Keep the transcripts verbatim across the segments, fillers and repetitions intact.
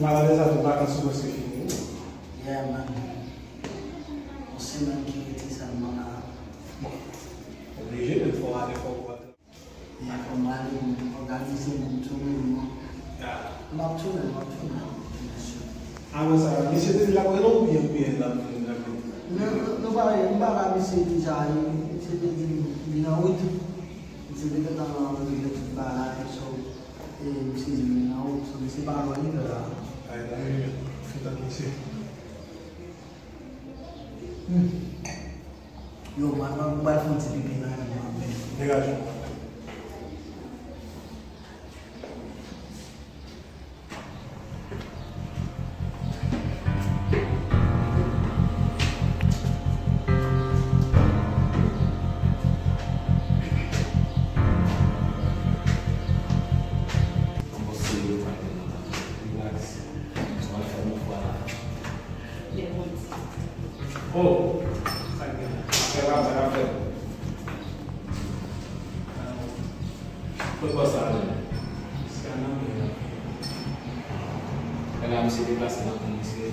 Maladè sa tou, vakans ou prèske fini wi. Yeah man. Yon semèn ki rete sèlman la. Bon. Oblije, men fò w ale, fò w... Ya, fò m ale, m òganize, m tounen, m... Ya. M ap tounen, m ap tounen, m ap tounen, sir. Apre sa, misye te di l ap rele w oubyen, oubyen l ap vin rele w? Non, non, non, pa, m pa la, misye deja, misye te di m li nan wout. Misye te gentan regle tout bagay, so, e, misye di m li nan wout, so, misye pa lwen li la. Ay, nan wout, fè tann misye. Hmm. Yo, mwen, mwen, mwen pral fè yon ti pipi nan men mwen. Degaje w. Relax. Mwen fè yon fwa la. Oh, sa k gen la? Afè pa sa k ap fèt. Kot bòs la menm? Misye nan men la. Lè la misye deplase nan kont misye.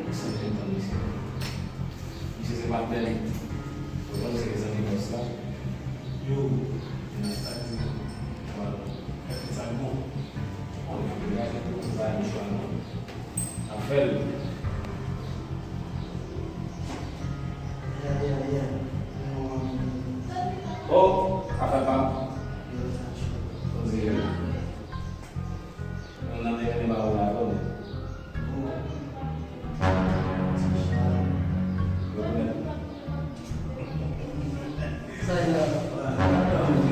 Misye nan kont misye. Misye se patnè m. Ou konn se zanmi bòs la. Yo, sa k di? Bon, sa k bon. Bon, degaje pou sa yon chwa non. Ap fè l. Yeah, yeah, yeah. Oh, afè pa m. Yo, sa cho. Koze yo. Moun nan te renmen ba ou la, tande. Oh. Yo konnen. Sa y la?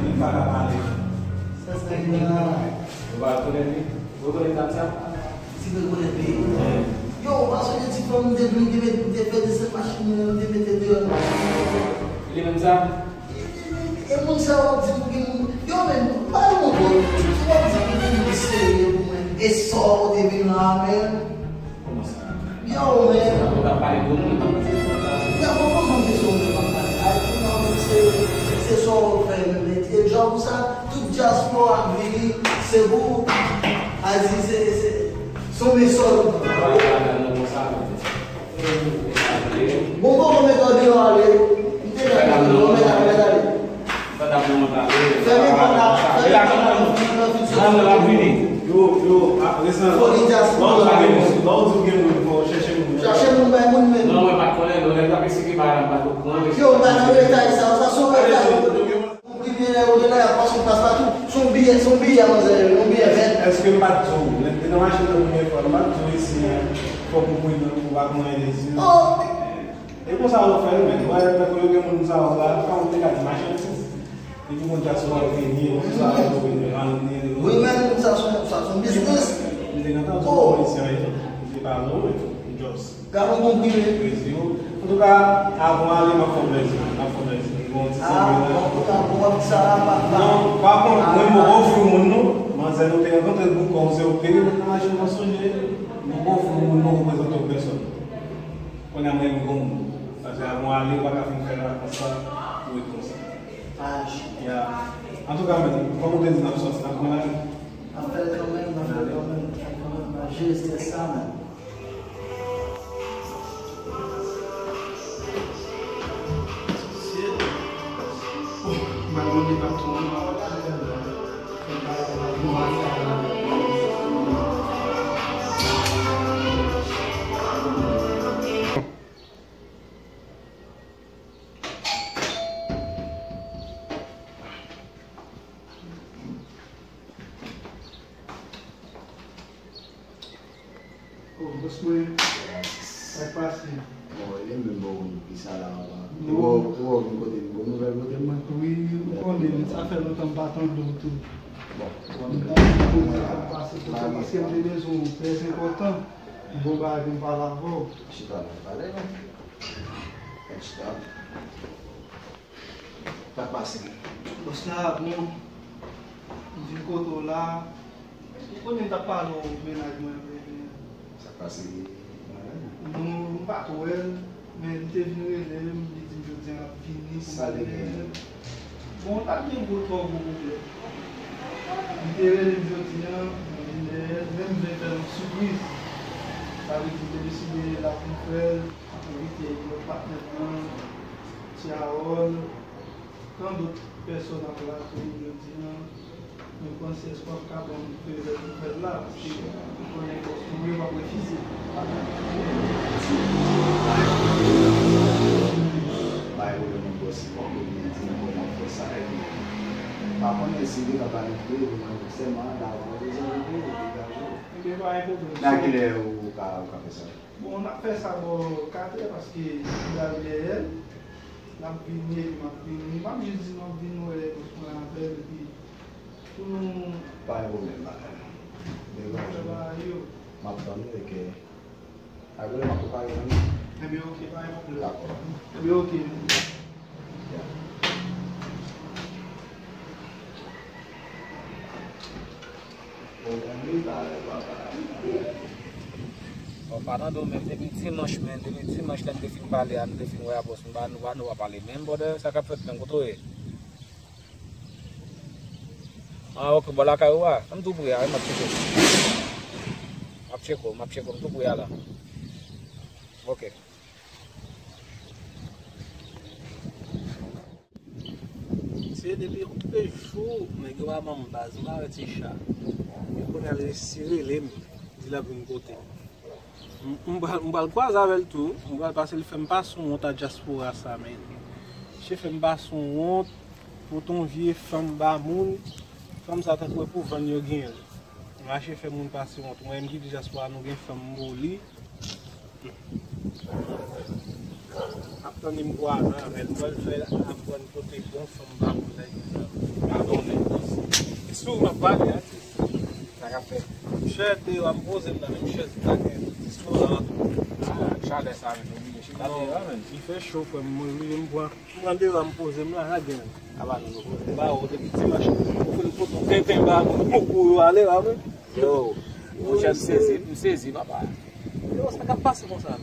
Li pa ka pale. Sa, sa y la? Ou pa rekonèt li? Ou rekonèt dam sa? Si mwen rekonèt li. Yo, ou pa sonje ti fanm m te vin, m te met, m te fè desann machin mwen, m te mete deyò nan machin mwen. Li menm sa? E, e, e moun sa w ap di pou gen moun. Yo, men, pale mwen, bro. Ou ap di pou gen moun serye pou mwen. E sa w te vin la, men. Kòman sa? Yo, men. Ou t ap pale de moun, ou t ap pale de moun sa. Nan, bon, kòman kesyon ou t ap pale? Ay, pou mwen, se, se sa w fè, men, men, e djòb ou sa, tout dyaspora k vini, se pou, a di, se, se, se yon mesòd. Ou pale madanm nan konsa, men. Bon, bon, bon, mèt deyò ale. M te la, bon, mèt ale, mèt ale. Fèmen pòt la, fèmen pòt la, fèmen pòt la. Yo, yo, a, resan. Fò li dyaspora. Lè w di w gen moun, lè w di w gen moun, fò w chèche moun. Chèche moun, bay moun menm. Non, mwen pa t konnen, non, lè l t ap eksplike bagay la, m pa t okouran. Yo, m pa nan detay sa, sa se yon detay. Konprime lè yo gen la, y ap pase yon paspatu. Se yon biyè, se yon biyè, manzè, yon biyè vèt. Èske m pa t di w, lè m te nan machin nan premye fwa, m pa t di w isi, fòk ou pridan pou w pa pran anyen de zye? Oh! E konsa yo fè l, men. Wè, tankou yo gen moun sa yo la, pa moun te ka di machandiz. Epi moun dyaspora yo te ye, moun sa yo te vin vann li. Wi, men sa se yon, sa se yon biznis. M te gentan di w polisye an ye, m te pale w, just. Gade yon konprime. Plezi w. Antouka, avan w ale, m ap fè w plezi. M ap fè w plezi. Bon, ti sèvis la. Ah, bon, antouka, bon, sa la, pa, pa. Non, pa kont, mwen, m poko ofri w moun, non. Manzè, nou te rankontre l boukò, se w k te remèt nan machin nan, sonje. M poko ofri w moun, m poko prezante w pèsòn. Kounye a, mwen, m gon moun. Paske avan w ale, w pa ka fin fè vakans la, ou ret konsa. Ah, shit. Ya. Antouka, men, kòm ou te di, n ap sòti, n ap pran lavi. N ap fè l kanmenm, n ap fè l kanmenm, n ap fè l kanmenm, n ap jere strès sa, men. Oh, bòs mwen, sa k pase? Bon, e menm bon, pi sa la, papa. Ou wè, ou wè, vin kote m, bon nouvèl kote m, mwen. Wi, ou konnen, sa fè lontan m pa tande w tou. Bon, bon nouvèl. M ta vin kote sa k pase, paske m te bezwen w trè enpòtan. Bon bagay pou m pale avè w. Chita, nou pale, non? Chita. Sa pase? Bòs la, bon, m vin kote w la. Ou konnen m t ap pale w mennaj mwen, men Sa pase? Nou, m pa t wè l, men li te vin rele m, li di m jodi a l ap vini pou Sa l mande gen? Bon, l pa t gen gwo, twò gwo pwoblèm. Li te rele m jodi a, mwen vin dèyè l, men m vle fè l yon sipriz. Sa vle di m te deside l ap vin fè l, m envite lòt patnè m nan, Ti Harold, tan dòt pèsòn ap la tou jodi a. Mwen panse èske w ap ka ban m fevè pou fè l la, paske ou konnen bòs mwen yo p ap refize. Bay pwoblèm nan bòs mwen, ebyen di m kòman w fè sa, ebyen m pa konnen si li ka planifiye, ebyen mwen sèlman la, mwen bezwen rete, degaje w. Ebyen pa gen pwoblèm. Nan kilè ou ka, ou ka fè sa? Bon, n ap fè sa bò katrè paske m pral dèyè l. L ap vini epi m ap vini. M ap jis di m ap vin wè bòs mwen avè l epi pou nou Pa gen pwoblèm, baka. Degaje w. Travay yo. M ap tann ou, oke. Apre, m ap prepare tann ou. Ebyen, oke, pa gen pwoblèm. Dakò. Ebyen, oke. Ya. Bon, pa tande w menm depi dimanch, men depi dimanch lè m te fin pale a, m te fin wè a bòs m, pa nou pa nou pa pale menm, brother, sa k ap fèt menm, kote w ye? Ah, ok, bò lakay ou a? M tou pre a, wi, m ap tcheke w. M ap tcheke w, m ap tcheke w, m tou pre a la. Ok. Se depi yon de jou, nèg yo pa ban m baz, m pa wè ti cha. Men kounye a l resi rele m, di l ap vin kote m. M, m pral, m pral kwaze avè l tou, m pral pase l fè m pase yon wont a dyaspora sa, men. Misye fè m pase yon wont, pote yon vye fanm ba moun, fanm sa tankou e pou vann yo genyen l. Mache fè moun pase wont, mwen menm ki di dyaspora nou gen fanm m pou li. Ap tann li m pou ale avè l. Mwen fè aprann kote bon fanm pa pou nèg yo. Gadon nèg. E sou m ap pale a, sa k ap fèt. Chè deyò a m poze m nan menm chèz m ta gen. Ti sou la. Ah, chalè sa menm, oblije chita deyò a menm. Li fè cho frè m, mwen oblije m pran, m pran deyò a m poze m la, la gen. Aba nou, nou poze. Ba ou depi dimanch. Ou fin fout yon tenten ba moun, ou kouri ale la menm. Yo, monchè, m sezi, m sezi, papa. Yo, sa k ap pase konsa?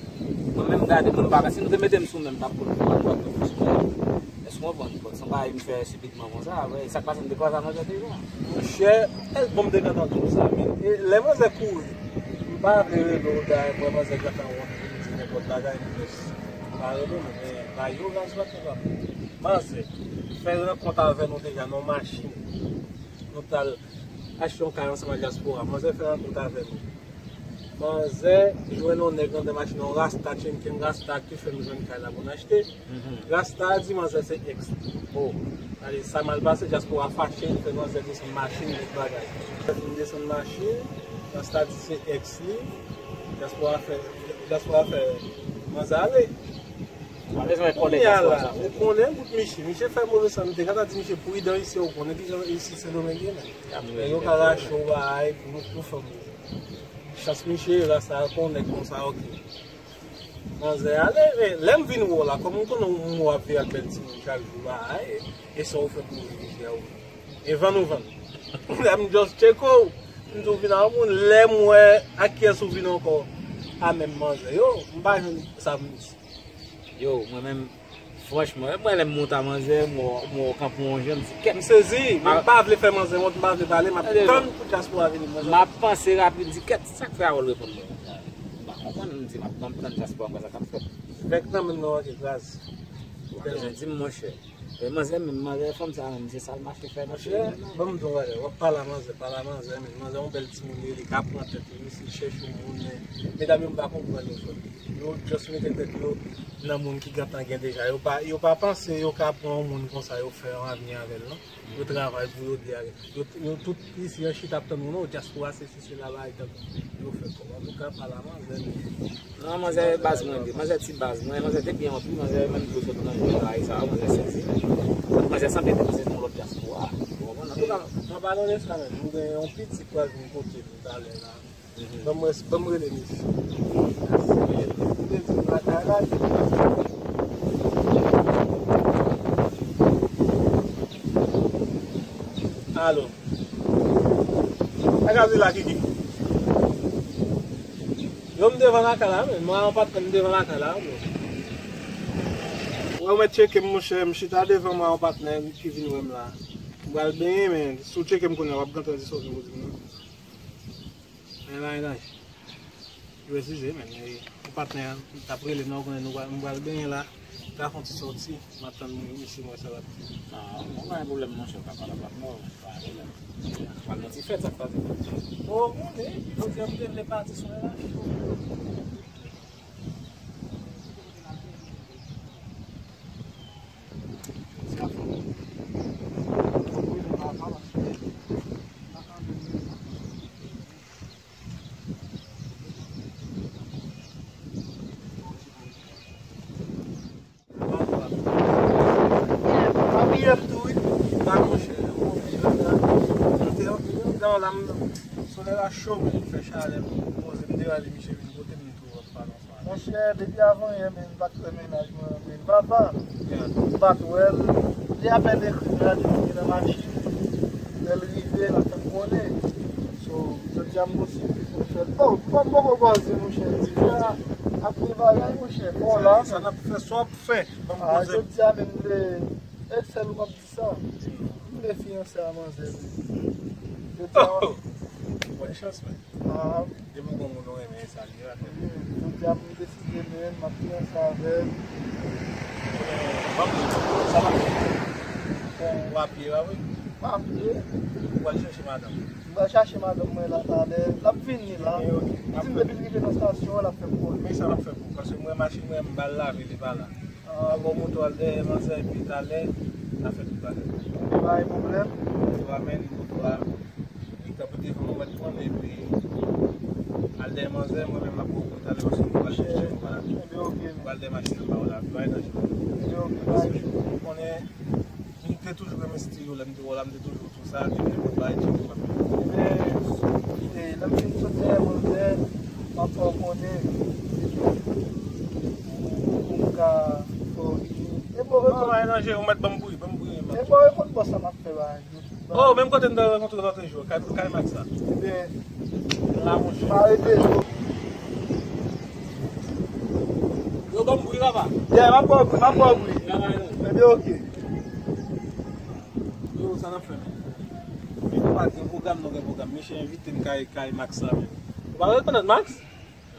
Mwen menm gade, mwen pa, si nou te mete m sou men, m t ap konn, m t ap konn sou men. Èske w konprann? Bon, se yon bagay m fè sibitman konsa, vre. Sa k pase, m te kwaze a nan tèt li, non. Monchè, èl bon m te gentan di w sa, men, e, lè manzè kouri, m pa vle rele w dayè, mwen manzè gentan wont, vin di nenpòt bagay, m jis pa rele w, men, ba yo raz wè, papa. Manzè, fè rankont avè nou deja nan yon machin. Nou t al achte yon kay ansanm ak dyaspora. Manzè fè rankont avè nou. Manzè jwenn yon nèg anndan machin, yon rasta, tchenken rasta ki fè m jwenn kay la pou n achte. Rasta a di manzè se èks li. Oh. Ale, sa mal pase, dyaspora fache, li fè manzè desann machin, tout bagay. Li desann machin, rasta di se èks li. Dyaspora fè, dyaspora fè manzè ale. Pa bezwen konnen Kounye a la, ou konnen bout Miche. Miche fè move san, m te gentan di Miche pridan isi, ou konnen kijan isi Sendomeng ye menm. Men yo ka rache w bagay pou, pou fanm ou. Chans Miche, rasta a konnen konsa, ok. Manzè ale, men lè m vin wè w la, kòm m konnen w ap viv ak bèl timoun chak jou, bagay, e, e sa w fè pou rive a ou. E vann ou vann. Lè m just tcheke w, m di w vin a yon moun, lè m wè ak kiyès ou vin ankò, a menm manzè. Yo, m pa jwenn sa m di. Yo, mwen menm, franchman, mwen lè m monte a manzè, m wè, m wè w kanpe yon jan, m di, "Kèt." M sezi, men m pa vle fè manzè wont, m pa vle pale, m ap tann pou dyaspora vini, manzè. M ap panse rapid, m di, "Kèt, sa k fè Harold reponn mwen konsa?" M pa konprann, m di, "M ap, m ap tann dyaspora, m wè sa k ap fèt." Bèk nan men m nan manke kraze. Ou pa bezwen di m, monchè. E manzè menm, manzè fanm sa menm, se sa l mache fè nan peyi a. Monchè, ban m di w yon bagay, w ap pale a manzè, pale a manzè, men manzè yon bèl timoun li ye, li ka pran tèt li, li chèche yon moun, men medam yo m pa konprann yo frè m. Yo just mete tèt yo nan moun ki gentan gen deja. Yo pa, yo pa panse yo ka pran yon moun konsa, yo fè yon avni avè l, non. Yo travay pou yo de avè l. Yo, yo tout isi an chita ap tann ou, non, dyaspora se, se, se la bagay tankou yo fè kòb. Antouka, pale a manzè, men Non, manzè baz mwen li. Manzè ti baz mwen. Manzè te byen anpil. Manzè menm tou sot nan jwèt bagay sa yo. Manzè sezi. Manzè sanble te panse se yon lòt dyaspora. Ou konprann? Antouka, m ap pale w de sa menm. Nou gen yon pitit pral vin kote nou talè la. Ban m res-, ban m rele Miche. Ou te di m lakay la, li. Alo. Sa k ap di la, Kiki? Yo, m devan lakay la, men. Mwen an patnè m devan lakay la, men. Wè, ou mèt tcheke m, monchè. M chita devan mwen an patnè m ki vin wè m la. M pral benyen, men si w tcheke m kounye a, w ap gentan di sa w gen pou di m nan. Men, Marinaj. Yo eskize, men, e, ou patnè an, m t ap rele non, konnen nou pral, m pral benyen la, m ta fè yon ti sòti, m ap tann misye, m wè sa l ap di. Ah, bon, pa gen pwoblèm, monchè, papa, papa, non, pa gen pwoblèm. Pral nan ti fèt, sa k pase. Oh, konnen, jodi a m te vle pati sou relasyon. Papiyè m tou wi. Pa monchè, monchè, la, la, la, la, solèy la cho, men fè chalè, m poze m deyò, misye vin pote m tou. Monchè, depi avanyè, men m pa t wè mennaj mwen, men papa, m pa t wè l. Li apèn ekri m la depi m nan machin. Lè l rive, l ap fè m konnen. So, jodi a m posib pou m fè l. Oh, m pa, m poko kwaze, monchè. Ti frè a ap gen bagay, monchè. Bon, la, sa n ap fè, sa w ap fè. Ban m poze m. Jodi a menm, m vle, e sèl ou m ap di sa. M vle fiyanse a manzè, wi. Jodi a, oh! Bòn chans, men. Ah. Depi w gon moun ou renmen, e sa l ye, atè. Jodi a, m deside, men, m ap fiyanse avè l. Ban m di w, sa va fè. Ou a pye, pa vre? Pa pye. Ou al chèche madanm. M pral chache madanm mwen la talè. L ap vini la. Ok, ok. M ap di m depi l rive nan estasyon an, l ap fè m konnen. Men sa l ap fè pou ou, paske m wè machin mwen, m ba l lave, li pa la. Ah. L ap ba w moto al dèyè manzè, epi talè, l ap fè tout bagay. Li pa gen pwoblèm. Moto a, men, moto a. Li kanpe devan mwen, mwen pran l, epi al dèyè manzè, mwen menm m ap pran wout talè, paske m pral chèche, m pral, m pral dèyè machin nan ba w la, pa gen danje. Paske ou konnen, m te toujou renmen stil ou, lè m te wè w la, m te toujou di w sa, depi nenpòt bagay, tcheke m ap. Men, e, lè m fin sot dèyè manzè, m ap fè w konnen, pou m ka fè w vini. E bon, non, pa gen danje, ou mèt ban m bri, ban m bri, man. E bon, e konn bòs la m ap fè bagay. Oh, menm kote n te rankontre lòt jou, kay, kay Max la. Ebyen, la, monchè. Pa rete, yo. Yo, ban m bri, papa. Yeah, m ap ba w bri, m ap ba w bri. Ebyen, ok. Yo, sa n ap fè, men? Wi, nou pa gen pwogram, nou gen pwogram. Misye envite n kay, kay Max la, men. Ou pa rekonèt Max?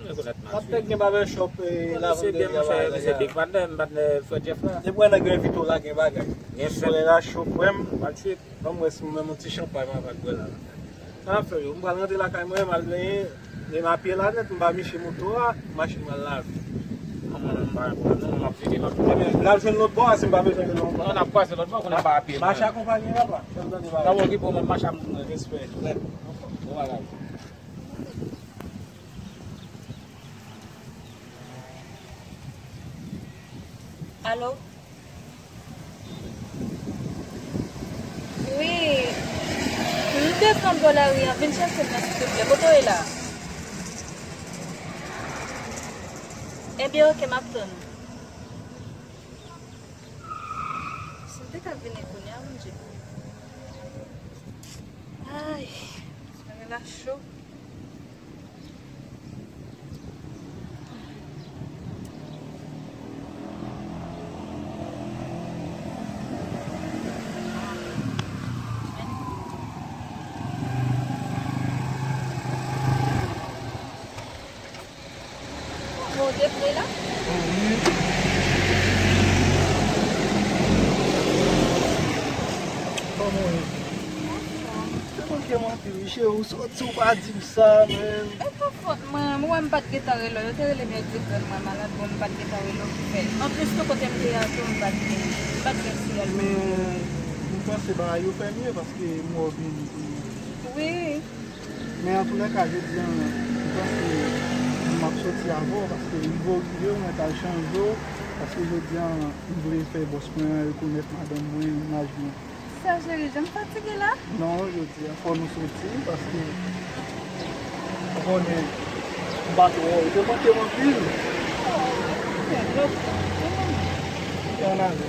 M rekonèt Max, wi. N ap fèk gen barbershop, e, lavanderi a bagay la. Se byen, monchè, se big patnè, m patnè frè Jeff la. Depi w wè nèg yo envite w la, gen bagay. Gen fèt. Solèy la cho, frè m. Ban m wè si m menm yon ti chanpay m avè l bwè la. Sa n ap fè yo? M pral rantre lakay mwen, m al benyen, men m a pye la nèt, m ba misye moto a, machin mwen al lave. Non, non, non, m ap vini, m ap vini. L al jwenn lòt bò a, si m pa bezwen jwenn lòt bò. Non, n ap kwaze lòt bò, kounye a m pa a pye. Mache akonpaye, papa. Sa w okipe w, men mache ap respè. Bon bagay. Alo? Wi, m desann bò lari an, vin chèche m nan silvouplè. Kote w ye la? Ebyen, oke, m ap tann ou. Si m te ka vini kounye a, Bondye. Ay, soirée la cho. Bon, deplè la? Wi. Kòman w ye? Anfòm. Te manke m anpil, wi, cheri, w soti, w pa di m sa, menm. E pa fòt mwen, mwen, m pa t gentan rele w, yo te rele m, yo di grann mwen malad, bon, m pa t gentan rele w, ki fè. Anplis tou, kote m te ye a tou, m pa t gen, m pa t gen siyal. Men, m panse bagay yo fè mye, paske m wè w vini kounye a. Wi. Men antoulèka, jodi a, m panse m ap soti avè w, paske rive w rive, mwen t al chanje w, paske jodi a, m vle fè bòs mwen an rekonèt madanm mwen, mennaj mwen. Sa, cheri, jan m fatige la? Non, jodi a, fò nou soti, paske ou konnen, m pa t wè w, ou te manke m anpil. Oh, ok, ok. Ann ale.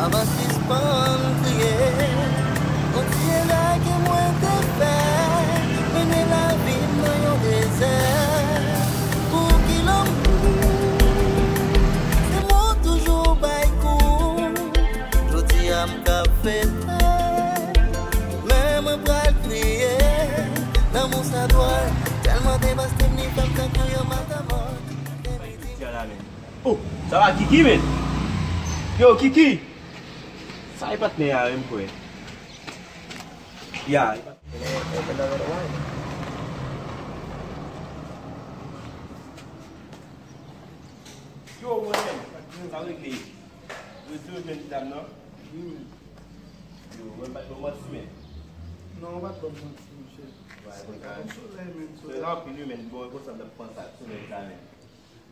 Avan sispann kriye, Bondye lage mwen te fè, mennen lavi m nan yon dezè. Pou ki lanmou, se mwen w toujou bay kou. Jodi a m ka fete, men mwen pral kriye. Lanmou sa dwòl, tèlman devaste m, li fè m tankou yon matamòt. Oh, sa va Kiki, men? Yo, Kiki! Sa e patnè a menm, kwè. Ya. Yo, mwen menm, sa regle. Yo di yo jwenn ti dam nan. Wi, men. Yo, mwen pa t ban w manti, men. Non, ou pa t ban m manti, monchè. Wi, mwen ka. Solèy, men, solèy. Solèy la anpil, wi, men. Bon, e konsa m t ap pran sa, solèy sa, men.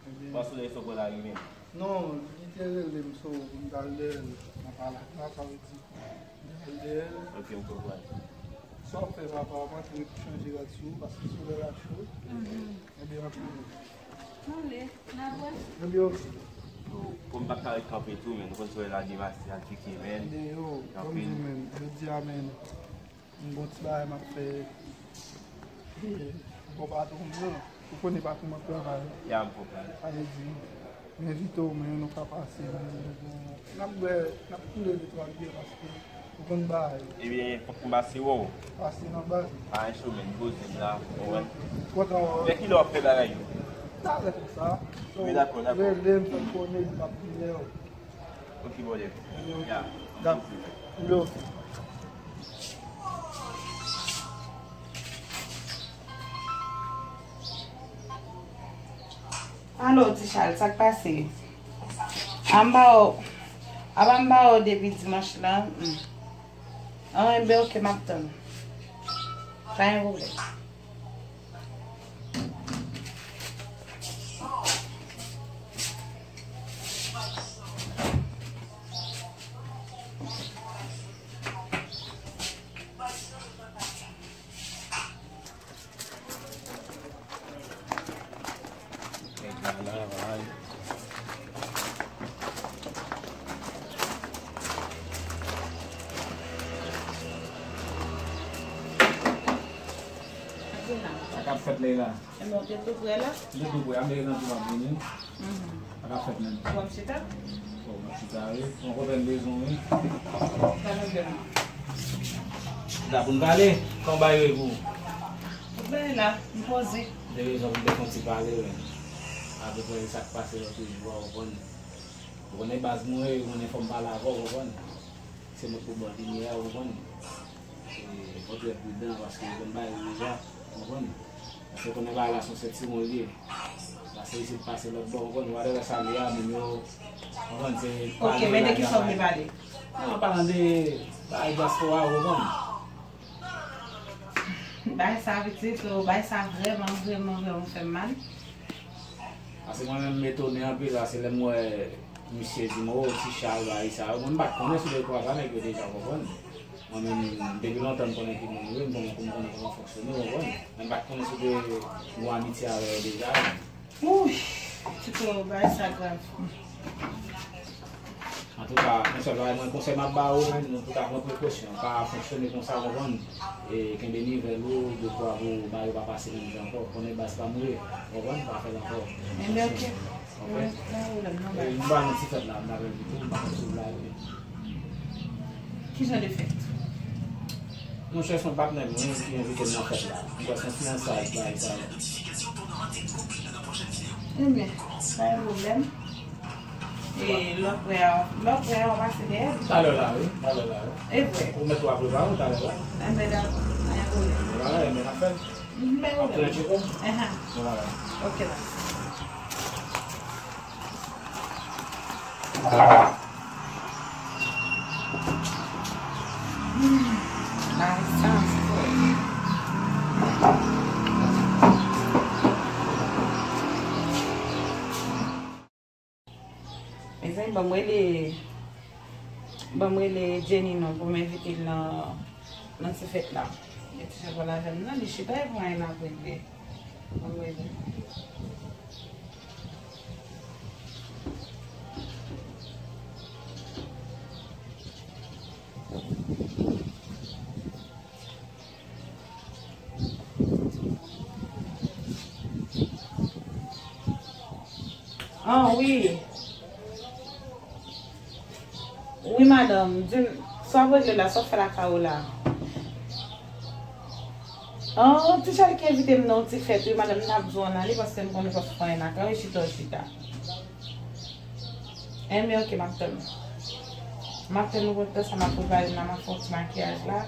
Ebyen. Bon, solèy sa pral rive. Non, li te rele m, so, m t al dèyè l. Nan pala, sa vle di. M t al dèyè l. Ok, m konprann. Sa w ap fè, papa, w ap antre pou chanje rad sou ou, paske solèy la cho. Mhm. Ebyen, antre. Anle, n a bwè. Ebyen, ok. Bon, m pa ka ret kanpe tou, men. Nou konn solèy la devase ak Kiki, men. Ebyen, yo, kòm di, men, jodi a, men. M gon ti bagay m ap fè. E, bò patwon m nan, ou konnen patwon m ap travay. Ya, m konprann. Sa vle di, m envite w, men nou ka pase, men n ap bwè, n ap koule de twa byè paske ou konn bagay. Ebyen, fòk m pase wè w. Pase nan baz. Pa gen cho, men, poze m la, ou wè. Kontan wè w. Men kilè w ap fè bagay yo? Talè konsa. Wi, dakò, dakò. Rele m, fè m konnen, m ap vin wè w. Ok, brother. Ya. Dakò. Yo. Alo, Ti Chal, sa k pase? A m ba w, a ba m ba w depi dimanch lan. Hmm. An, enben, ok, m ap tann. Pa gen pwoblèm. Sa k ap fèt, Leila? Enben, w te tou prè la? M te tou prè, a, m te gentan di m ap vini. Mhm. Sa k ap fèt menm? Bon, m chita. Bon, m ap chita, wi. Mwen kontan m bezwen w, wi. Sa nou gen? Chita pou n pale. Kòman bagay yo ye pou ou? Tout bagay la, m poze. M te bezwen pou m te fè yon ti pale, wi. Apeprè sa k pase lòt jou a, ou konprann. Ou konnen baz mwen ye, ou konnen fò m pale avè w, ou konprann. Se mwen k pou ba w limyè a, ou konprann. E, fò w trè pridan, paske ou konn bagay yo deja, ou konprann. Paske ou konnen bagay la se yon sèt timoun li ye. Paske isit pase lòt bò, ou konprann, whatever sa l ye a, moun yo, ou konprann, se pale. Ok, men de kisa w vle pale? Non, an palan de bagay dyaspora, ou konprann. Bagay sa pitit, o, bagay sa vrèman, vrèman, vrèman fè m mal. Paske mwen menm, m etone anpil, paske lè m wè misye di m, o, Ti Chal, bagay sa yo, mwen m pa t konnen sou de twa sa nèg yo deja, w konprann. Mwen menm, depi lontan m konnen ki moun yo ye, m konnen, m konnen kòman fonksyone, w konprann. Men m pa t konnen si w te gen yon amitye avè yo deja. Wouy! Tito, bagay sa grav. Antouka, yon sèl bagay, mwen, konsèy m ap ba ou, men, antouka, pran prekosyon, pa fonksyone konsa, w konprann. E kenbe nivel ou, dekwa pou bagay yo pa pase menm jan ankò. Konnen baz pa mouri, w konprann, pa fè l ankò. Enben, ok. Ok. Wi, pa gen pwoblèm, non, baz. E, nou ba nou ti fèt la, m ta renmen tou, m pa konn si w la, wi. Ki jan de fèt? Monchè, se yon patnè m, wi, ki envite m nan fèt la. M kwè se yon fiyansay, bagay sa yo. Enben, pa gen pwoblèm. E lòt prè a, lòt prè a, w pase dèyè l. Talè la, wi, talè la, wi. E vre. Ou mèt w ap prepare w talè la. Enben, dakò, pa gen pwoblèm. Vwala, enben, n ap fè l. Enben, ap tounen tcheko. Enhen. Vwala. Ok, la. Mezanmi, ban m rele, ban m rele Jenny non pou m envite l nan, nan ti fèt la. Gen ti jan pale avè m non, li chita epi anyen l ap regle. Ban m rele. Ah, wi. Wi, madanm, di m, sa w regle la, sa w fè lakay ou la? Oh, ti Chali ki envite m nan yon ti fèt, wi, madanm, m t ap di w ann ale, paske m konnen w p ap fè anyen lakay ou, chita w chita. Enben, oke, m ap tann ou. M ap tann ou kontan sa m ap prepare m la, m ap fè yon ti makiyaj la.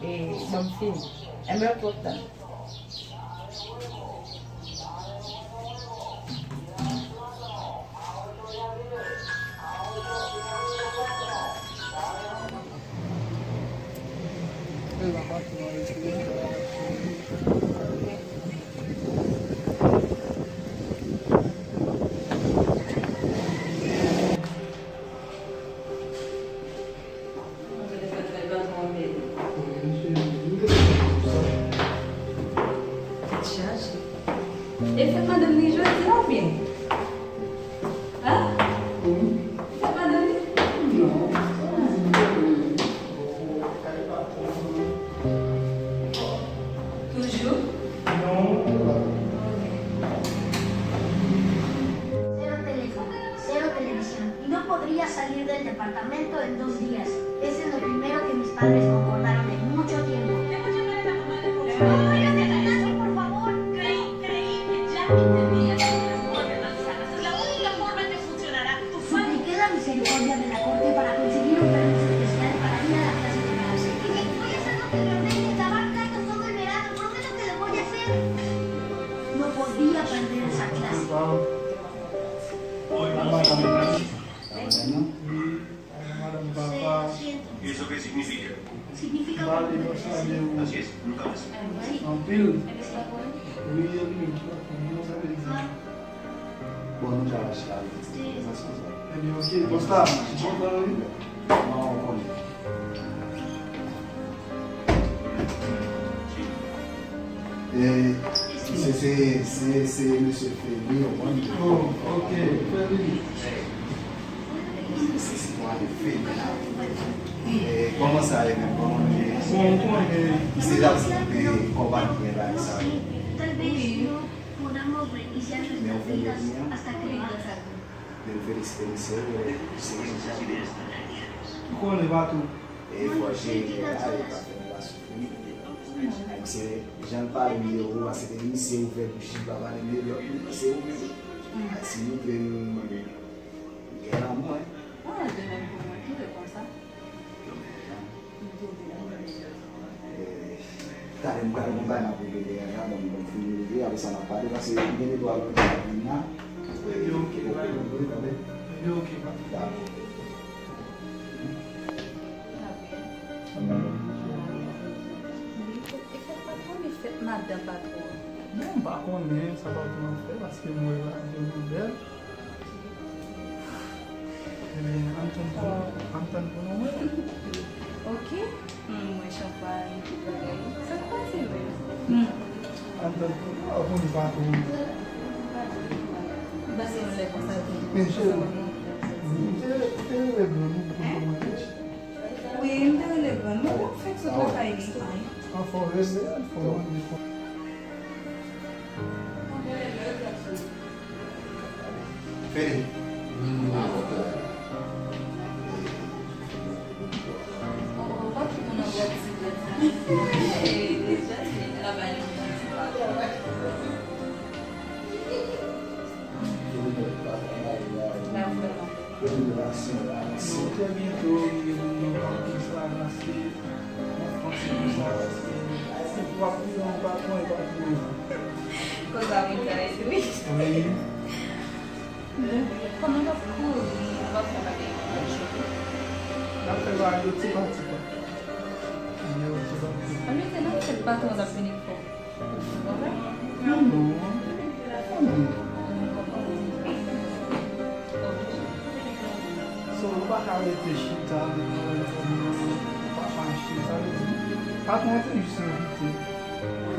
E, ban m fini. Enben, oke, w ap tann. Tèt chaje. E fèt madanm li jodi a oubyen? Hein? Fèt madanm li? Non. Toujou? Non. Cero teléfono, cero televisión, y no podría salir del departamento en dos días. Eso es lo primero que mis padres concordaron en mucho tiempo. ¿Puedo ir a cenar? Por favor, creí, creí que ya entendía que el amor de manzanas es la única forma que funcionará. Supliqué la misericordia de la corte para conseguir un permiso especial para ir a la clase de danza. Y después de hacerlo anteriormente, lavar carros todo el verano, prometo que lo voy a hacer. No podía perder esa clase. Madanm, papa. ¿Y eso qué significa? Significa... Así es, nunca más. Anpil. Wi, anpil. Sa vle di. Bon, nou ka mache la, wi. Ebyen, oke. Bon, sa, bon, sa, wi. Non, ou konnen. E, se, se, se, se mesye Feli, ou konn. Oh, oke, Feli. Se, se sitwayen Feli la. E, kòman sa ye menm? Kòman nou ye? Bon, ou konnen. Se la se te konpani gen bagay sa yo. Wi. Men ou fè Feli an? Men felisite misye, wi, se yon jan. Ou konnen pa tou. E fò jere bagay, pa fè nèg la soufri. Misye, jan l pale m de ou a, se te misye ouvè bouch li, pa pale m de lòt moun, se ou menm. Si nou vle nou gen lanmou, wi. Ah, de menm pou mwen tou, e konsa. M tou vle. Eh, talè m pral gon bagay m ap regle dèyè a, bon, bon, fini regle, apre sa n ap pale, paske m gen de dwa pou m vin la. Ebyen, oke, pa gen pwoblèm, tande. Ebyen, oke, pa. Dakò. Li fèt, e fèt patwon, li fèt madan patwon. Bon, m pa konnen sa patwon an fè, paske m wè radyo nou bèl. Ebyen, ann tann pou nou, ann tann pou nou wè. Oke. Hmm, mwen, chanpay, tout bagay. Sa k pase menm? Hmm. Ann tann pou nou, ou konn patwon. M panse yon lè konsa tou. Men cheri, m te, te rele blan, nou konn kòman l ye. Wi, m te rele blan. Mwen, mwen fèk sot lakay li. Anfòm, rele, anfòm, mwen, mwen. Fede. Trè byento, li gen moun nan ki sa ranse. Mwen panse konsa, paske w ap viv an patwon e pa pou ou. Koz la wi, sa e wi. Wi. Kòman w ap kouri, w ap fè bagay konsa? N ap fè bagay yo tipa tipa. Yo tipa tipa. Ann mete nan tèt patwon w ap vini fò. Non, non. So, nou pa ka rete chita, nou pa mache, sa vle di, patwon an te jis envite.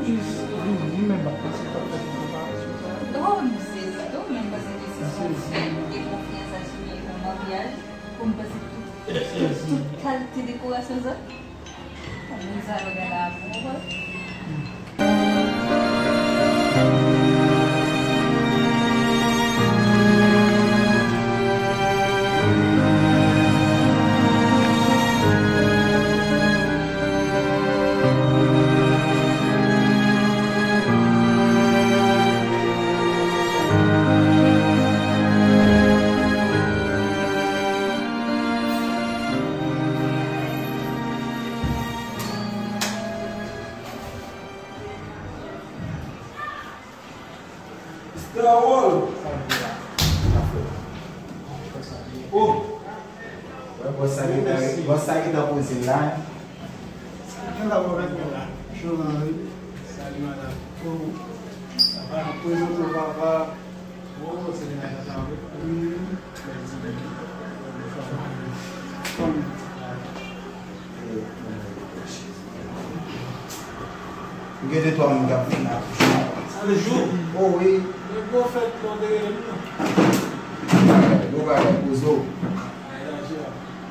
Jis vini, menm pa panse k ap fè preparasyon sa. Oh, m sezi tou, menm panse ke se yon fèt de konfyans a Jimmy nan maryaj, pou m panse tout, tout kalite dekorasyon sa. Moun sa yo gen lanmou, wi. Oh! Wè, bòs sa gentan, bòs sa gentan poze l la. Mwen la, mwen la. Jovenel. Salut, madame. Oh. Sa va? Prezante w, papa. Oh, se de nèg sa, wi. Wi. Bèl ti nèg. Fanmi. M gen de twa moun k ap vin akouche. Toujou? Oh, wi. Nèg yo fèt, bon, te rele m, non. Bon bagay, bon bagay, poze w.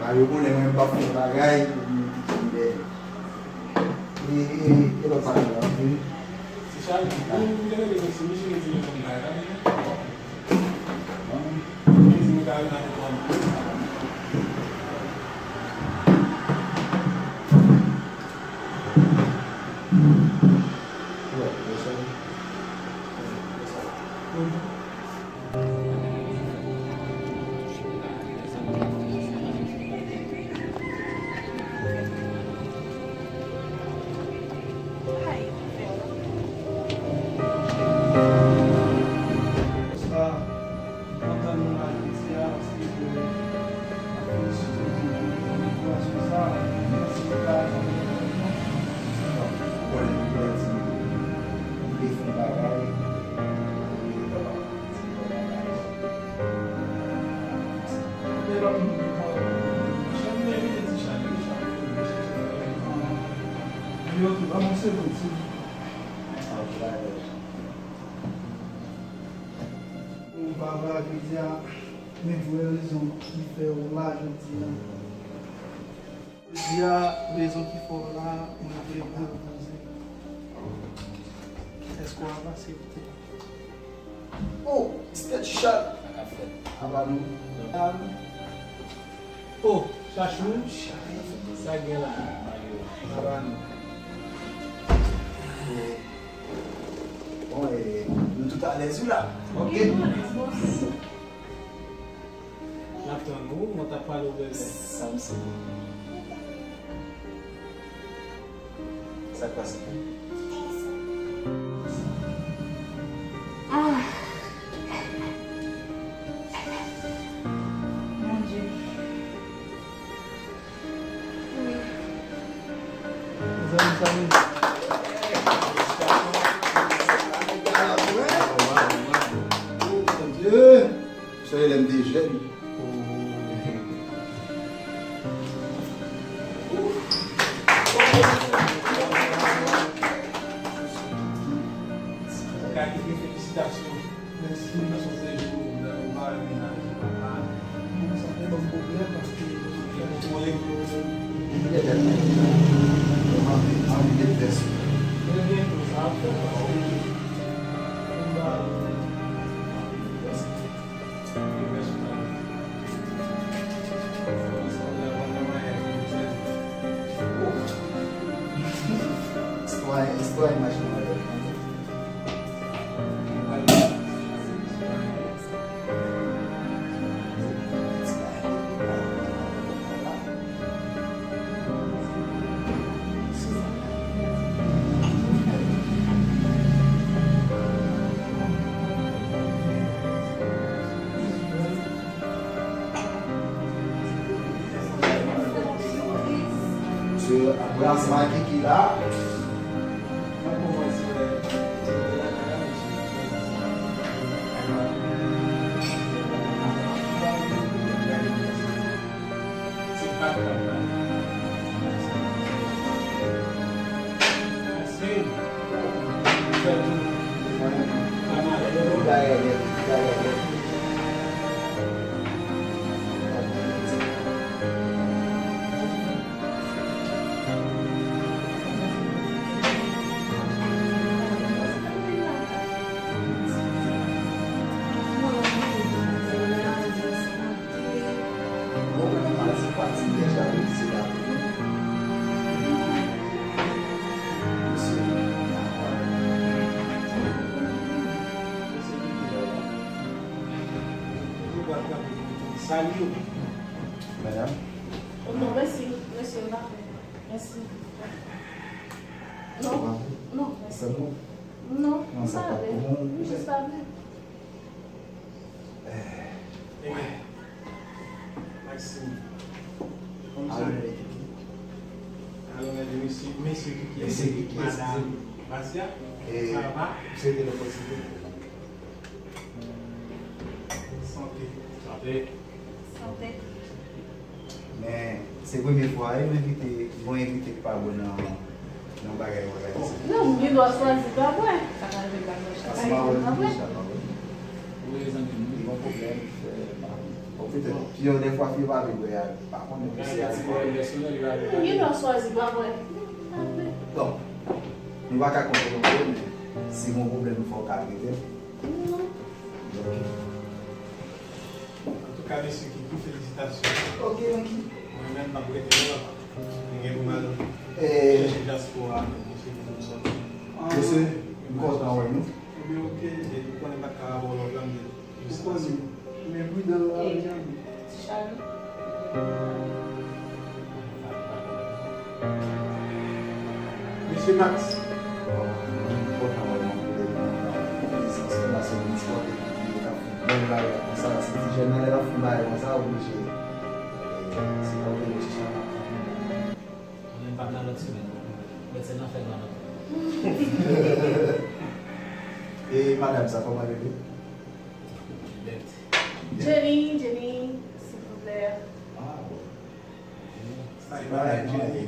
Ba yo konnen mwen m p ap fè bagay pou moun ki kenbe. E, e, e lòt bagay la, wi. Ti Chal, ou te rele m si misye te di mwen konn bagay la, men. Bon. Li di mwen ta vin avèk ou ann. Wè, wè sa. Wè sa. Ou pa vle jodi a, men vrè rezon ki fè w la jodi a. Jodi a, rezon ki fè w la, mwen vle pwopoze. Èske w ap aksepte? Oh, Mister Chal. Sa k ap fèt? Apa nou? Oh, Chachou. Sa k gen la? Apa nou? Bon, eh, nou tout alèz wi la. Ok. N ap tann ou, mwen t ap pale w bèbè. Sa m se. Sa k pase? Ah. Mon Dieu. Wi. Mezanmi, sa vle di. Mon Dieu. Soyez lè m te jèn. Felisitasyon. Mèsi, mèsi, se jou, mwen pa renmen nan rezo papa. Mwen santi ban m pwoblèm paske mwen fè yon pwoblèm. Mwen anvi, anvi met vès. Mwen gen tou sa ap fè pa ou. Mwen ba. Istwa, istwa imajinè. Mesye, anbrasman ki la. Salye w. Madanm. Non, mèsi, mèsi, m pa fè. Mèsi. Non, non, mèsi. Non, m pa vle. M jis pa vle. Eh, wè. Mèsi. Kòmsi? Alò, mesye, mesye Kiki. Mesye Kiki, madanm Gracia. E, sa va? M swete nou posite. Sante. Sante. Sante. Men, se premye fwa, e, m envite, mwen envite k pa bon nan, nan bagay òganize. Non, m gen dwa swazi pa bwè. Sa ka rive m pa bwè chak. Paske m pa bwè. Wi, zanmi m. Li gon pwoblèm, fè, bon, petèt, fye dèfwa, fye pa vle bwè, pa konnen si se alkòl. M gen dwa swazi pa bwè. Bon, nou pa ka kontwole, men si gon pwoblèm, fò w ka rele. Ok. Antouka, mesye Kiki, felisitasyon. Ok, Francky. Mwen menm, m ap rete la, papa. Mwen gen pou m al chèche dyaspora, mesye, pou nou sòti. Mesye, m kontan wè nou. Ebyen, ok, depi w konnen m pa t ka avè w lòt la, m di, felisitasyon. Men pridan la, Jean. Ti Charles. Mesye Max. Bon, mwen kontan wè nou anpil nan prezans nou, paske nou ti kote ki yo t ap fè bèl bagay konsa, se ti jèn nan lè l ap fè bagay konsa, oblije, e, sipòte yo ti chan. Mwen menm pa nan lòt semèn non. Mèt se nan fè nan lòt. E madanm sa, kòman l rele? Jenny, Jenny, silvouplè. Ah, bon. Sa e bagay nou ye.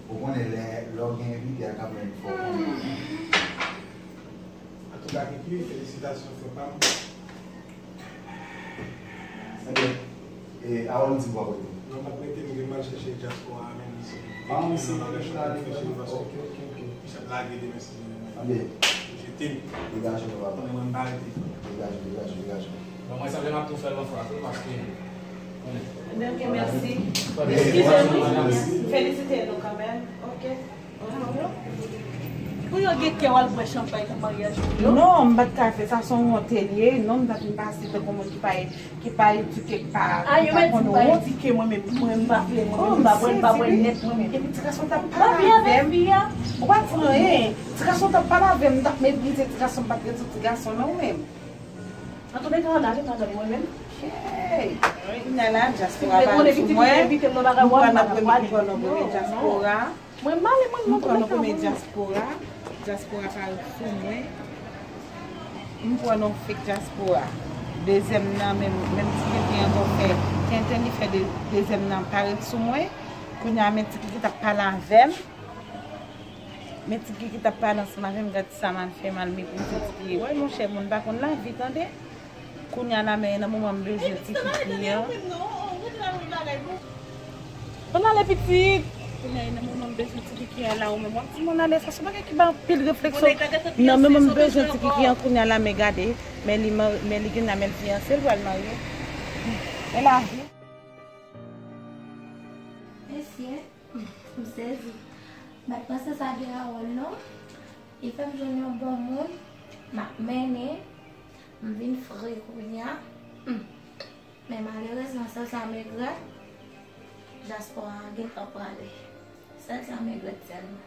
Ou konnen lè, lè w gen envite a kanmenm fò w konnen. Antouka, Kiki, felisitasyon, frè pa m. Ebyen, e, a w di w ap rete? Non, m ap rete, m gen m al chèche dyaspora a menm, mesye. Ah, mesye, nan bagay chante m fè chante paske. Ok, ok, ok. Misye ap lage demen si Dye vle. Ebyen. Jete m. Degaje nou, papa. Konnen mwen m pa rete. Degaje, degaje, degaje. Bon, mwen sanble m ap tou fè l yon fwa tou, paske, konnen. Ebyen, ok, mèsi. Eskize nou. Felisite nou kanmenm. Ok. Pou yo gen kè w al bwè chanpay pou maryaj pou yo? Non, m pa t ka fè sa, se yon wont li ye. Non, m pa t vin pase tankou moun ki pa, ki pa edike, ki pa, ki pa konn wont. A, yo mèt di m pa edike, mwen menm, mwen, m pa vle, mwen menm, m pa bwè, m pa bwè nèt, mwen menm. Epi ti gason t ap pale avè m. Ou pa di anyen. Ti gason t ap pale avè m, m t ap meprize ti gason, m pa t rete ti gason, non, ou menm. Antouka, ann ale, madanm, mwen menm. Hey! Kounye a la, dyaspora pa ret sou mwen. M pran nan premye, m pran nan premye dyaspora. Mwen m ale, mwen, m pran nan premye dyaspora. Dyaspora pa ret sou mwen. M pran nan fake dyaspora. Dezyèm nan, menm, menm ti Kiki ankò fè. Tenten li fè de, dezyèm nan pa ret sou mwen. Kounye a, men ti Kiki t ap pale avè m. Men ti Kiki t ap pale ansanm avè m, gad sa m al fè, m al meprize ti Kiki. Wè, monchè, moun pa konn lavi, tande. Kounye a la, men nan moman m bezwen ti Kiki an. Ann ale, pitit. Kounye a, nan moman m bezwen ti Kiki an la, ou menm w ap di m ann ale, sa se yon bagay ki ba anpil refleksyon. Nan moman m bezwen ti Kiki an, kounye a la, men gade, men li, men li gen la, men l fiyanse, l pral marye. Men lavi. Mesye, m sezi. M pa t panse sa gen awòl non. Li fè m jwenn yon bon moun, m ap mennen, m vin fre kounye a. Hmm. Men malerezman, sèl sa m regrèt, dyaspora a gentan prale. Sèl sa m regrèt sèlman.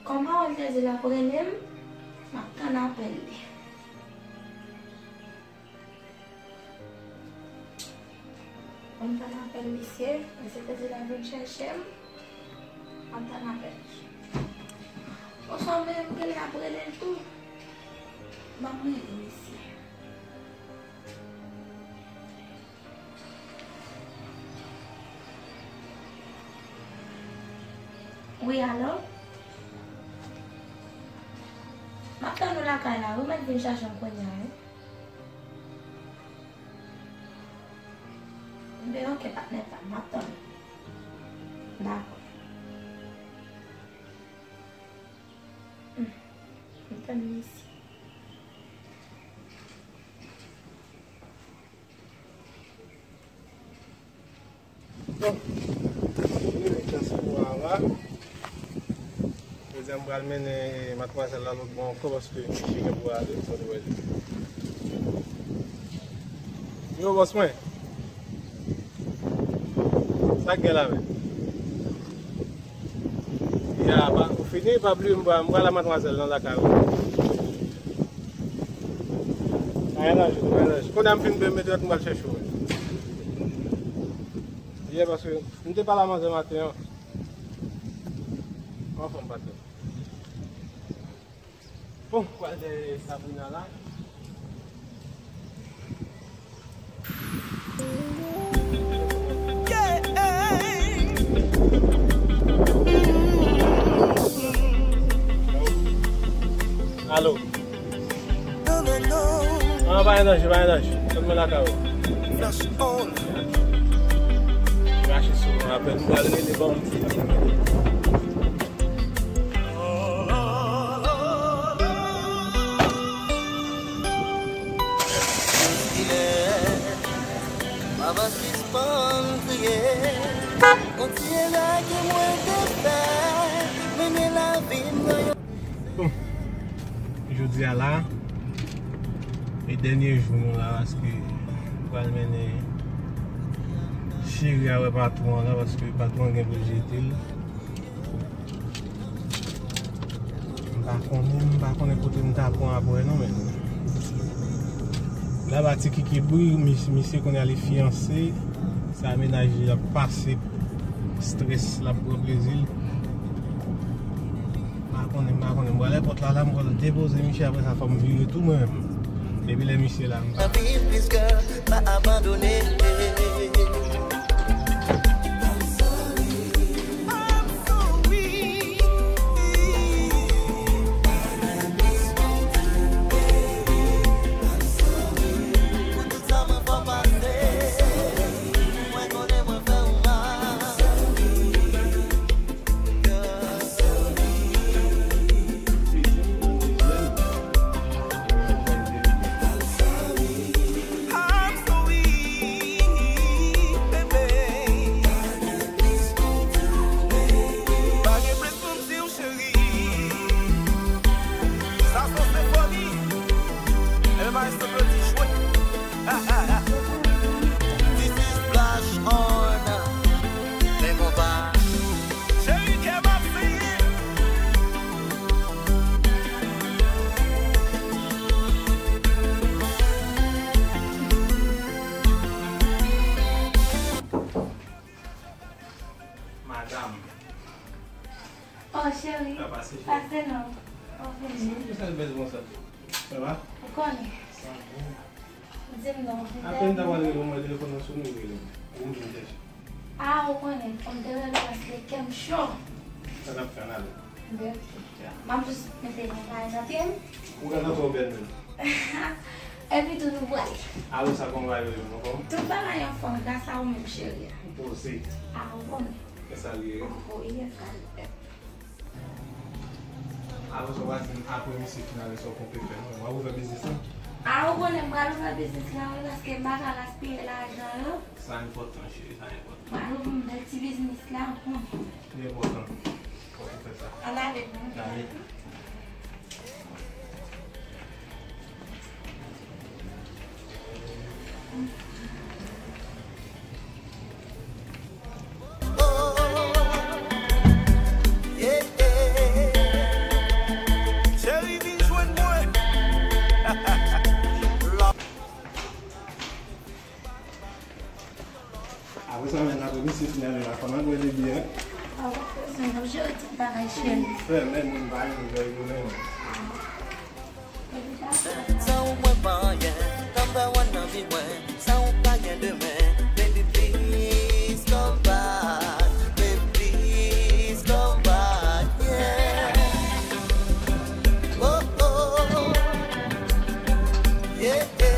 Kòman w te di l ap rele m? M ap tann apèl li. M ap tann apèl misye, misye te di l ap vin chèche m. M ap tann apèl li. Oswa menm m genlè ap rele l tou. Ban m rele misye. Wi, alo? M ap tann ou lakay la, wi, mèt vin chache m kounye a, wi. Enben, ok, patnè pa m, m ap tann ou. Dakò. Hmm. M tann misye. Bon, nou gen dyaspora a la. Jodi a, m pral mennen madmwazèl la lòt bò ankò paske misye gen pou ale, sa dwe di. Yo, bòs mwen. Sa k gen la menm? E, Ya, pa, ou fini, pa bliye, m pral, m pral la madmwazèl nan lakay ou. Anyen nan je, anyen nan je. Kounye a m fin byen mete lòt, m pral chèche w. Ye, paske m te pale a manzè maten an. Anfòm, patnè. Bon, pral dèyè Sabrina la. Alo. Non, non, non. Ah, pa gen danje, pa gen danje. Tout moun lakay ou. Mache sou mwen apèl. M pral rele ban m ti, ti. Bon, jodi a la, e dènye jou nou la, paske m pral mennen cheri a wè patwon an la, paske patwon an gen pou l jete l. M pa konnen, m pa konnen kote m ta pran apre non, men la ba ti kiki bri, mis-, misye kounye a li fiyanse, sa mennaj li ap pase strès, l ap pran plezi l. M pa konnen, m pa konnen, m pral èpòt la, la m pral depoze misye, apre sa fò m vire tou mwen menm. Depi lè misye la, m pa. Anpil plis kè pa abandone. Cheri, sa se senfoni. Ebyen, maestro Claudy jwe. This is Flash on. Men konpa. Cheri, kè m ap seye. Madam. Oh, cheri. Sa pase, cheri? Pase non. Oh, vini. Kisa l bèl konsa? Sa va? Ou konnen. Sa bon. Di m non, ou vin. Apèn ta pral rele w, mwen telefòn nan sone, ou rele m. Ou vin chèche. Ah, ou konnen, fò m te rele w paske kè m cho. Sa n ap fè, n ale. Ok. Ya. M ap jis mete yon bagay nan pye m. Ou gade ankò bèl menm. Epi tou nou pral. Alo, sa kòman bagay yo ye, anfòm? Tout bagay anfòm, gras a ou menm, cheri a. Poze. Ah, ou konnen. E sa l ye? Oh, oh, yes, sa l ye. Alò, sa w pral di m apre misye fin ale sa w konte fè, non? W ap ouvè biznis lan? A, ou konnen m pral ouvè biznis lan, wi, paske m pa ka gaspiye lajan yo. Sa enpòtan, cheri, sa enpòtan. M pral ouvri yon bèl ti biznis la, ou konnen. Li enpòtan. Fòk ou fè sa. Ann ale, non? Ann ale. Cheri, vin jwenn mwen. Apre sa, men, apre misye fin ale la, fò n al bwè de byè. A, w ap bezwen, w ap jere tout bagay, cheri. Fè, men, moun pa yon vèy yo, men. Sa ou mwen pa anyen, number one nan vi mwen. Sa ou pa gen demen, baby, please come back. Baby, please come back, yeah. Oh, oh, yeah, yeah.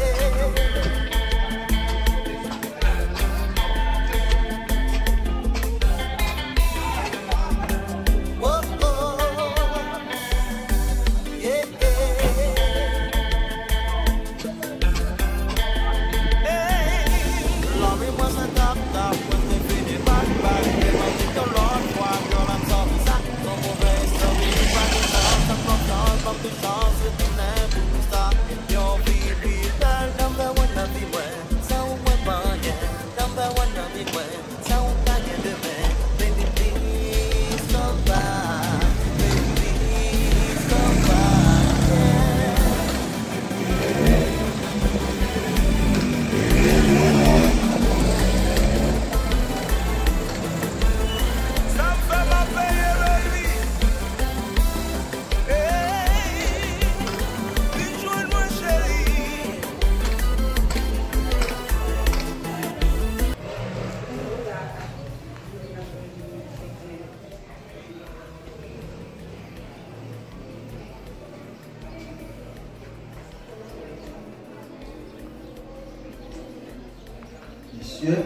Mesye,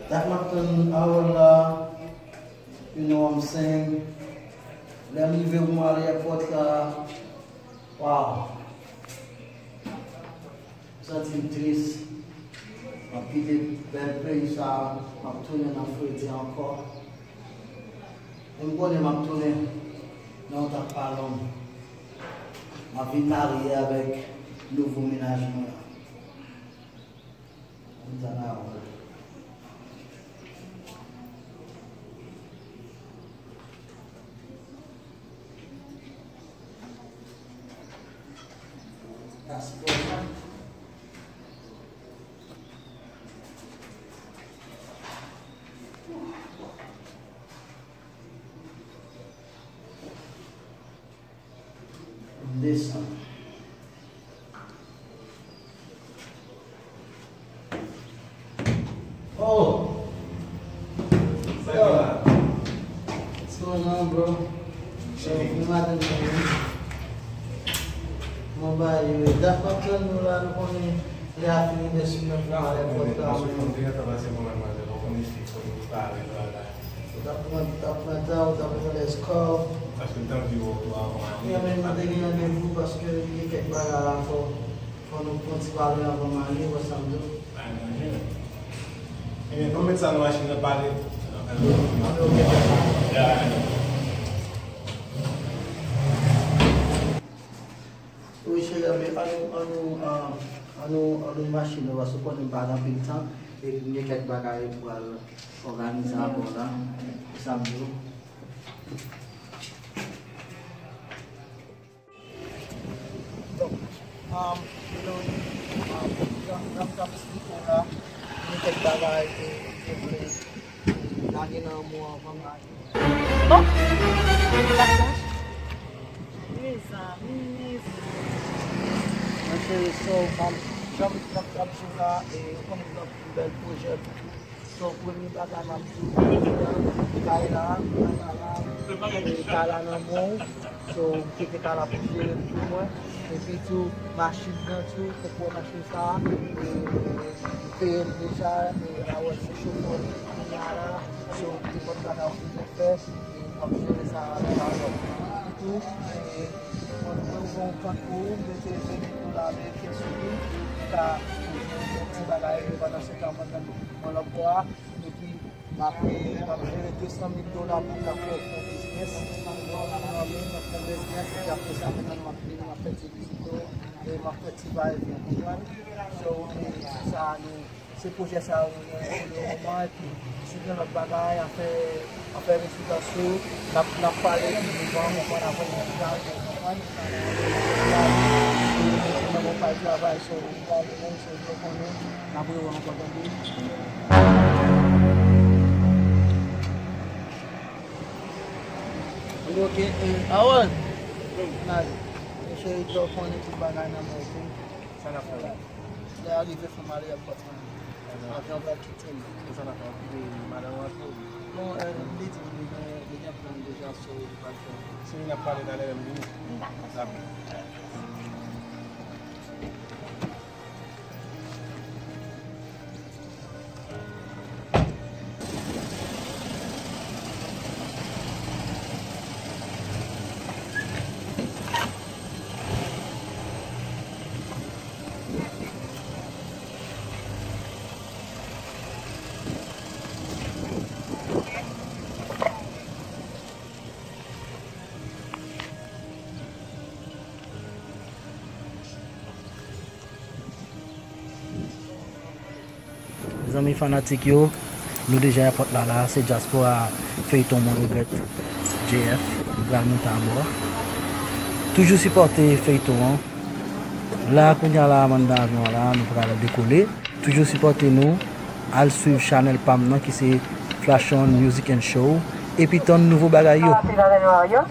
dat m ap tann Harold la, you know what I'm saying? Lè m rive pou m ale èpòt la, wow! M santi m tris. M ap kite bèl peyi sa a, m ap tounen nan fredi ankò. E m konnen m ap tounen nan yon tan pa long. M ap vin marye avèk nouvo mennaj mwen an. Ann tann Harold. Paspò. Desann. Oh! Sa ki la? What's going on, bro? Chili. Bon maten, bro. Mwen ba yo dat m ap tann nou la, nou konnen lè a fini, byen si nou pran èpòt la. Ou t ap pran, t ap pran tan, ou t ap pran tan, ou t ap pran lès kò. Paske m t anvi wè w tou avan ale. Wi, men mwen te gen randevou paske gen kèk bagay la fò, fò nou pran ti pale anvan m ale, wè sa m di w. Bay manje. Ebyen, ban m met sa nan machin nan, pale. Ann, oke, fè sa. Ya. Wi, cheri, ann, ann nou, ann nou, ah, ann nou, ann nou mache nou, paske w konnen m pa gen anpil tan, epi m gen kèk bagay pou al òganize avè w la, e sa m di w. Donk, um, you know, um, jan, jan m t ap esplike w la, gen kèk bagay ke m te vle lage nan men w anvan m lage. Oh! Mezanmi, mezanmi. Mwen cheri, so, um, jan m t ap, ap di w la, e, ou konnen m gen anpil bèl pwojè pou ou. So, premye bagay m ap di w, kay la, kay la, e, kay la nan men w. So, m kite kay la pou jere l pou mwen. Epi tou, machin nan tou, fòk w wè machin sa a. E, m peye l deja, e, a wè se chofè li kounye a la. So, nenpòt bagay w bezwen fè, e, w ap jere sa avèk avè w. Epi tou, e, mwen, mwen gen yon kont pou ou, m mete vennmil dola ameriken sou li, ou ka jere yon ti bagay, e pandan se tan, mwen menm, mwen lòtbò a, epi m ap, m ap jere de san mil dola pou m ka fè yon biznis. Mwen menm, m ap fè biznis, epi apre sa, mwen menm, m ap vini, m ap fè ti vizite w, e m ap fè ti va e vyen, konprann? So, e, se sa nou, se pwojè sa yo nou gen pou le moman, epi si w gen lòt bagay, afè, afè rezidans yo, n ap, n ap pale pi douvan, konprann, apre nou pral, konprann? Nan yon pay travay, so, nou pral, nou menm, so, nou konnen, n ap rewè ankò, tande. Ok, eh, Harold. N ale. Mesye, yo konnen tout bagay nan men w, ok? Sa n ap fè la? Lè a rive, fò m ale èpòt la. Avyon pral kite m. Sa n ap fè? Kite madanm ou antre? Non, eh, li di m li gen, li gen plan deja, so li pral fè. Si n ap pale talè, lè m vini. Dakò. Dakò. Mezanmi fanatik yo, nou deja èpòt la la, se dyaspora feyton Mwen Regrèt J F, nou pral monte abò. Toujou sipòte feyton an. La, kounye a la, m anndan avyon an la, nou pral dekole. Toujou sipòte nou, al swiv chanèl pa m nan ki se Flashon Music and Show, epi tann nouvo bagay yo. La ciudad de Nueva York.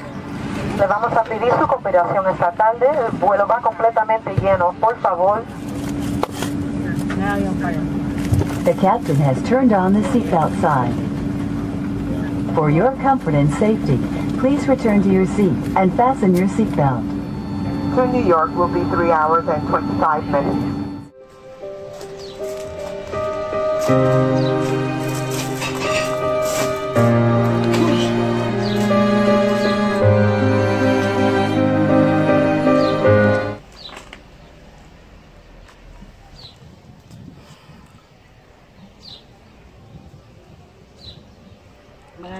Le vamos a pedir su cooperación esta tarde. El vuelo va completamente lleno. Por favor. The captain has turned on the seatbelt sign. For your comfort and safety, please return to your seat and fasten your seatbelt. To New York will be three hours and twenty-five minutes. Bagay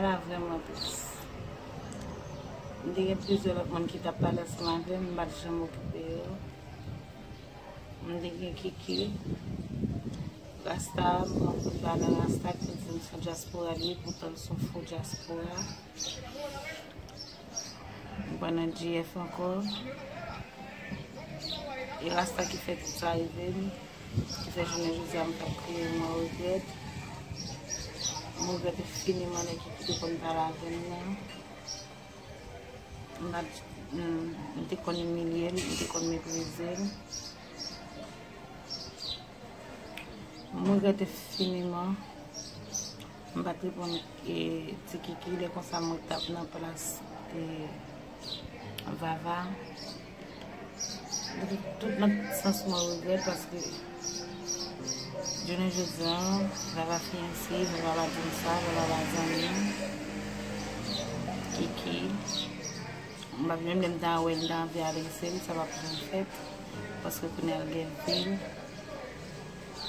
la vrèman tris. M te gen plizyè lòt moun ki t ap pale ansanm avè m, m pa t janm okipe yo. M te gen Kiki, Rasta, m anpil pale Rasta ki di m se yon dyaspora li ye, poutan l se yon fo dyaspora. M pran nan G F ankò. E Rasta ki fè tout sa rive m, ki fè jounen jodi a m t ap kriye, mwen regrèt. M regrèt enfiniman nèg ki te konn pale avè m nan. M pa t, m, m te konn imilye l, m te konn meprize l. M regrèt enfiniman. M pa t reponn, e, Ti Kiki, lè konsa mwen t ap nan plas, e, Vava. Tout, tout nan sans mwen regrèt paske jounen jodi a, Vava fiyanse, Vava pa di m sa, Vava pa zanmi m. Kiki, m pa, menm lè m ta wè l, m ta anvi adrese l, sa p ap janm fèt. Paske kounye a l gen vi l.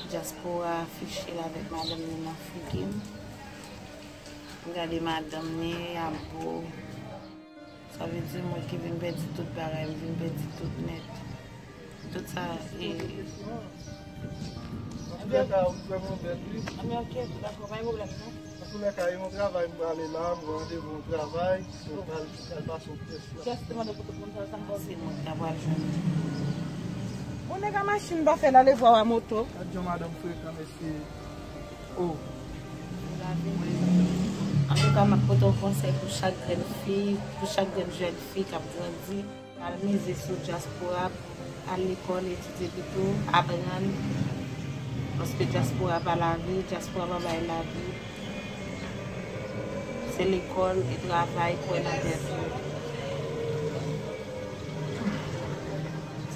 Dyaspora fiche l avèk madanm li nan figi m. M gade madanm li, ap bo. Sa vle di mwen ki vin pèdi tout bagay, m vin pèdi tout nèt. Tout sa, e, Antoulèka, ou vrèman bèl, wi. Anben, ok, dakò, pa gen pwoblèm, non. Antoulèka, e yon travay m prale la, m randevou yon travay, m pral, pral pase yon tès la. Kiyès te mande pou tout moun fè sa? Se mwen ki ta pral jwenn. Bon, nèg a machin pa fè l ale vwa w a moto. Gad jan madanm frekan, mesye. Oh. Antouka, m ap pote yon konsèy pou chak grenn fi, pou chak grenn jèn fi k ap grandi. Al mize sou dyaspora, al lekòl, etidye pito, aprann. Paske dyaspora pa lavi, dyaspora pa bay lavi. Se lekòl e travay, kwè nan tèt ou.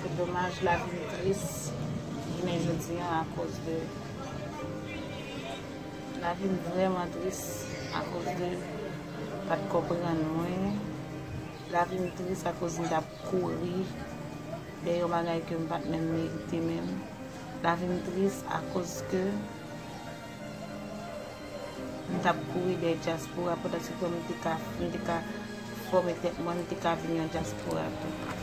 Se domaj, lavi m tris jounen jodi a akoz de, lavi m vrèman tris akoz de pa t konprann mwen. Lavi m tris akoz m t ap kouri dèyè yon bagay ke m pa t menm merite menm. Lavi m tris akoz ke m t ap kouri dèyè dyaspora, pandan se tan m te ka, m te ka fòme tèt mwen, m te ka vin yon dyaspora tou.